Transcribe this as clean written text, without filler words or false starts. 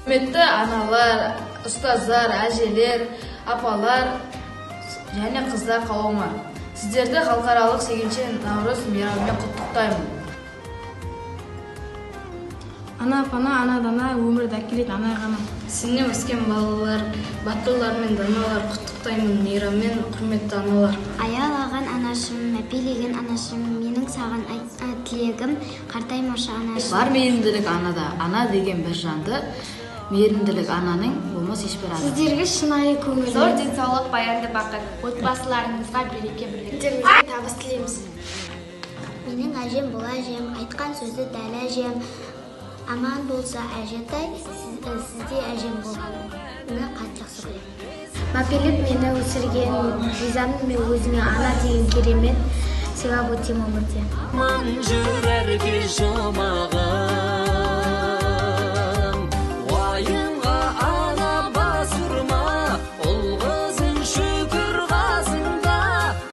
Құрметті аналар, ұстаздар, әжелер, апалар және қыздар қауымы, сіздерді халықаралық 8 наурыз мейрамымен құттықтаймын. Ана пана, ана дана, өмірді әкелетін ана ғана. Сенен өскен балалар, батырлар мен даналар, құттықтаймын мейраммен, құрметті аналар. Аялаған анашым, мәпелеген анашым, менің саған тілегім: қартаймашы, анашым. Бар мейірімділік анада, ана деген бір жанды, мейірімділік ананың болмас ешбір ада. Сіздерге шынайы көңіл Зор денсаулық, баянды бақыт, отбасыларыңызға береке, бірлік. Табыс тілейміз. Менің әжем бұл әжем, айтқан сөзі дәл әжем. Аман болса әжетай, сізде әжем болғанын қатты жақсы көремін. Мәпелеп мені өсірген, ризамын мен өзіңе. Ана деген керемет, сыйлап өтемін өмірде. Жүр әркез жұмағым.